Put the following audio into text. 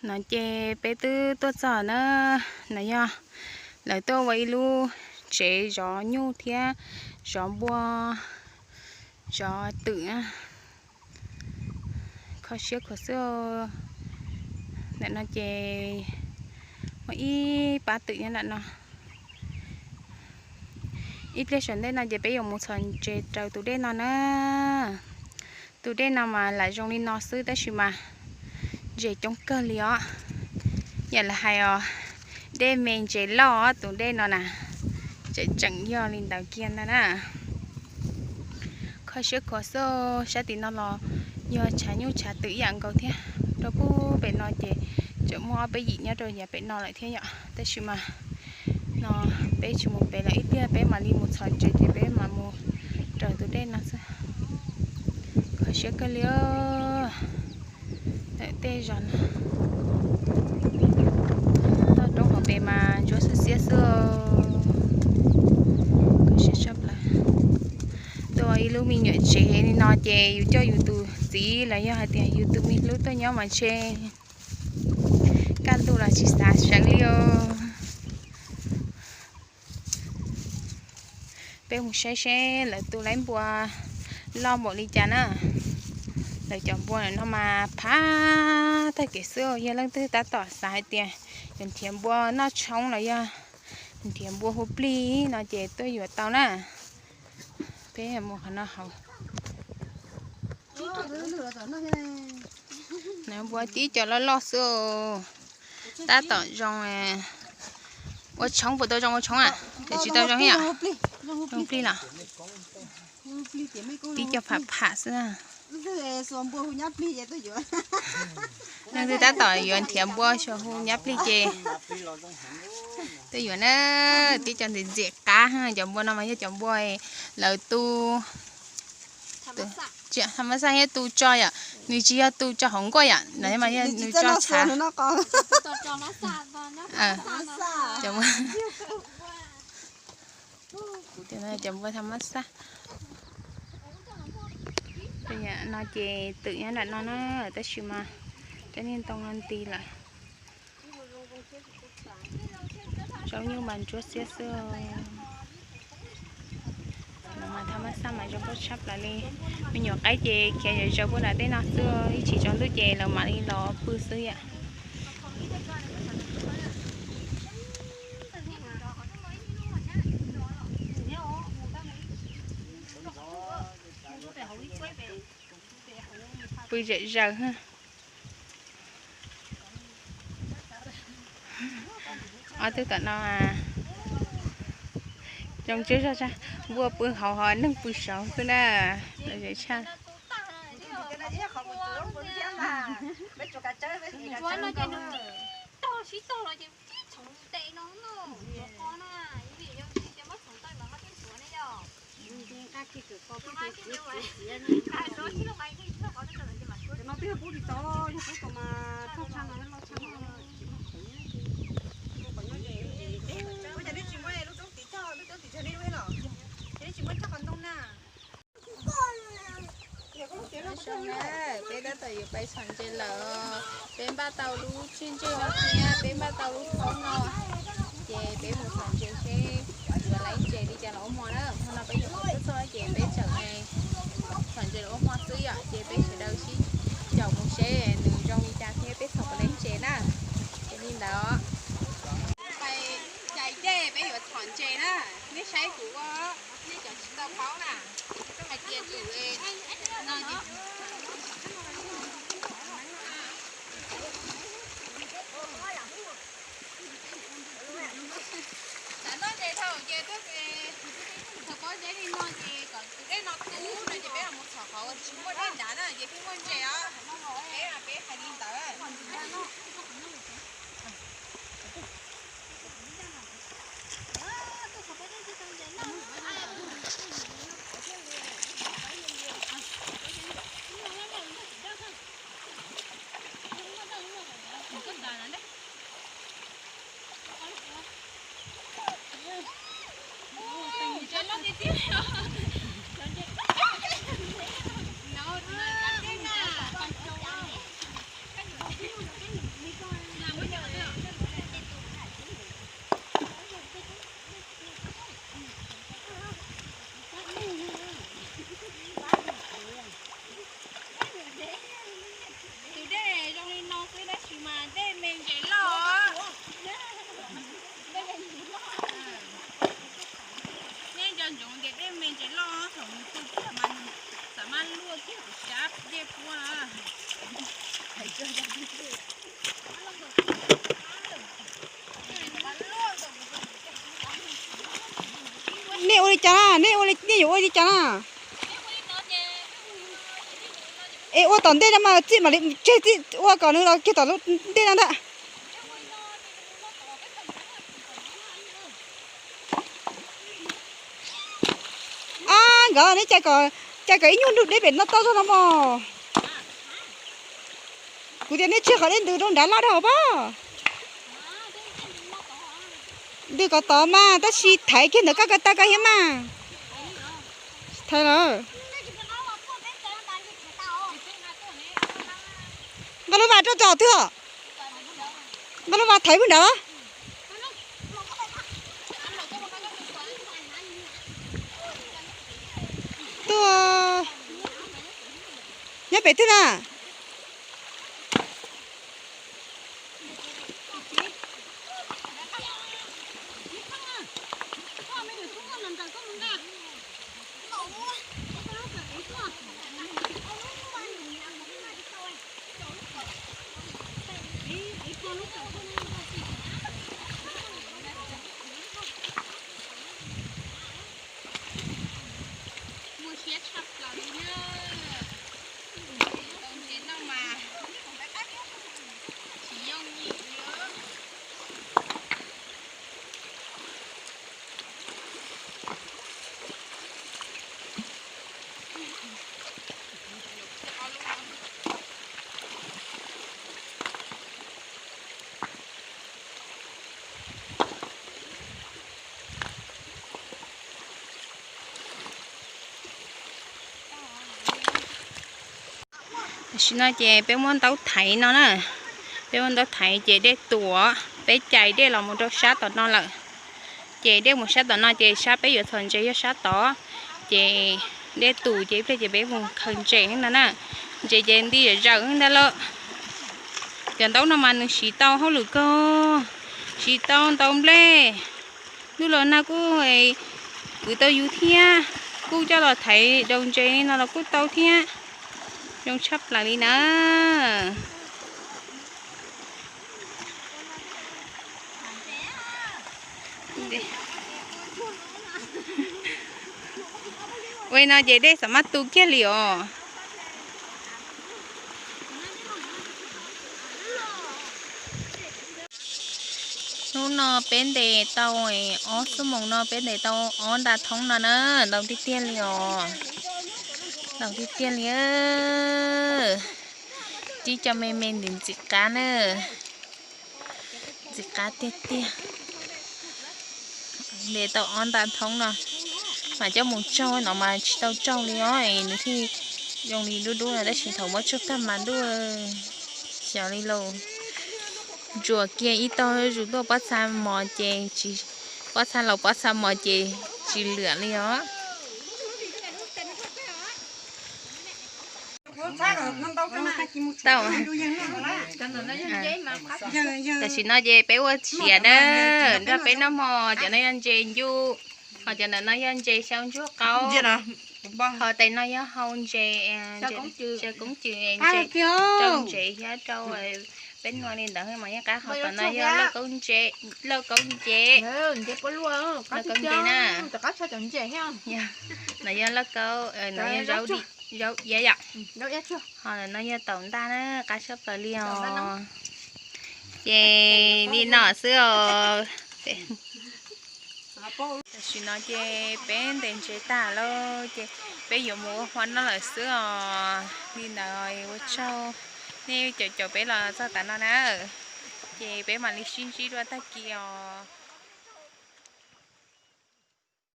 No ces peb twb tuaj txog na, no yog lawv tuaj ua ib lub tsev zov nyuj thiab zov npua, zov twm. Kho siab khuav xwb. Ntawm no ces muaj ib pab twm nyob nram no. Ib pliag saum ntej no ces peb yuav mus txhos ntses raws tus dej no na. Tus dej no mas lam zoo li no xwb tab sis mas ntses coob kawg li os. Yam lawv hais os, dej me ntses loj os, tus dej no na. Tseem tseem yog li ntawd kiag ntag na. Kho siab khuav xwb, sab tim no los yog tshav nyuj tshav twm ib yam nkaus thiab. Rau pem no ces tseem muaj ob peb yim nyob rau yav pem no lawm thiab yom, tab sis mas no peb tsis mus pem lawm, ib pliag peb mam li mus txhos ntses ces peb mam mus raws tus dej no xwb. Kho siab kawg li os. Ntawm tej zos no, toj roob hauv pes mas ntsuab xiab xiab xwb. Kho siab tshaj plaws. Tuaj ib lub me nyuam tsev li no ces yus coj yus tus txiv los yog hais tias yus tus me hlub tuaj nyob mas ntshe kaj ntug los tsis xav sawv li os. Peb mus saib seb lawv tu laib npua loj npaum li cas na. Lawv cov npua no mas phav tag kev xwb, yog leej twg tab tom xav hais tias yuav nrhiav npua noj tshoob los yog nrhiav npua hu plig no ces tuaj yuav tau na. Peb mus qhov no hauv. Npua tib co loj loj xwb. Tab tom zoo ua tshoob, puas tau zoo ua tshoob a? Ces tsis tau zoo ib yam. Zoo plig los? Tib co pham pham xwb. Leej twg tab tom yuav nrhiav npua xyuas hu nyab plig ces tuaj yuav na. Tib co ntxim ntxim qab, cov npua no mas yog cov npua lawv tu tha mas xaj thiab tu tso yom, nws tsis yog tu tso hauv nkuaj yom, no mas yog nws tso tshav. Cov npua tha mas xaj. No ces twm nyob nram no na, tab sis mas cov niag ntoo no nti lawm. Zaub nyuj mas ntsuab xiab xwb. No mas tha mas xaj mas zoo nkauj tshaj plaws li. Me nyuam qaib ces khiav zom zaws puag nram tej no xwb, ib chim tsaus ntuj ces lawv mam li los pw xwb yom. Pw zom zaws. Ob tug tom no zoo tsawg zog tshaj, npua pw hauv ho neeg pw saud xwb na. Lom zem tshaj. Peb tab tom yuav pais txhom ntses lawm. Peb npaj tau lub tsiaj ntsej no thiab peb npaj tau lub thoob no, ces peb mus txhom ntses seb yuav leej ntses li cas los ua hmo na. Hmo no peb yuav mus txog ces peb tseem txhom ntses los ua hmo xwb yom, ces peb sawv daws sib caum mus seb nws zoo li cas thiab peb txhom puas leej ntses na. Ces li ntawd, pais cais dej peb yuav txhom ntses na. Nej saib kuv ua, nej cov tsis tau paub na, hais tias tus no ces xav noj ntses dhau ces tuaj ces thaum pob zeb li no ces kom tus dej no tu no ces peb los mus txhom qhov uas tsis muaj dej nrad na ces pheej muaj ntses os. Peb peb hais li ntawd. Nej ua li cas na? Nej ua li, nej yuav ua li cas na? Es ua tom ntej no mas txij mam li tseg txij ua kom nws los kiag tom ntej no ntag. Ab, nkawd neb cais kom ib nyuag nrug deb pem no tau zog no mog. Kuv tias nej tseg qhov dej ntws rau nrad loj dhau pab. Ntws kom tod mas tab sis thaiv kiag ntawm koj ko taw ko thiab mas. Thaiv lawm. Nkauj Lub Vas rau tom twg os? Nkauj Lub Vas thaiv pug nrad. Tuaj, nyob pem twg na? Muaj siab tshaj plaws li na. Tau ntses noj mas tsis yooj yim li. Tam sim no ces peb muab ntaub thaiv no na, peb muab ntaub thaiv ces dej tuam, peb cais dej los mus rau sab tom no lawm. Ces dej mus sab tom no ces sab peb yuav txhos ntses yog sab tod, ces dej tus ces ib pliag ces peb mus khaws ntses no na. Ntses ces nti zam zaws ntag lawm. Cov ntaub no mas nws siv tau hauj lwm kawg, siv tau ntaus nplej. Ntuj los nag kuj kwv tau yus thiab, kuj coj los thaiv daus ntses li no los kuj tau thiab. Zoo tshaj plaws li na. Ua no ces dej xam maj tu kiag li os. Hnub no peb ntes tau, ob xuab moos no peb ntes tau ob nta thoob no na, ntau tiag tiag li os. Ntau tiag tiag li. Tib co me me ntxim ntxim qab na. Ntxim qab tiag tiag. Ntes tau ob nta thoob no, mas coj mus tsaug no mas tsis tau tsaug li os, nws thiaj zoo li dub dub no, tab sis thaum muab tsaug tag mas ntuj, xyov li lauj. Ntsuas kiag ib tog zus tuaj pob txha mos ces, pob txha laus pob txha mos ces tsis lwam li os. Tau. Tam sim no ces peb ua siav na, nrog peb noj hmo, cov no yog ntses ncuj, ho cov ntawm no yog ntses xyaw ntsuag qaub, ho tes no yog hau ntses, xyaw koob cws, rau ntses thiab rau peb nua li ntawd mas yeej qab, ho tom no yog lauj kaub ntses, lauj kaub ntses, lauj kaub ntses na. No yog lauj kaub, no yog zaub iab yom. Ho no yog taum ntaj na, qab tshaj plaws li os. Ces li no xwb os. Tam sim no ces peb ntes ntses tag lawm ces peb yuav mus ua hmo noj lawm xwb os. Li ntawd ua tsaug nej caum caum peb los txog tav no na. Ces peb mam li sib ntsib dua tag kis os.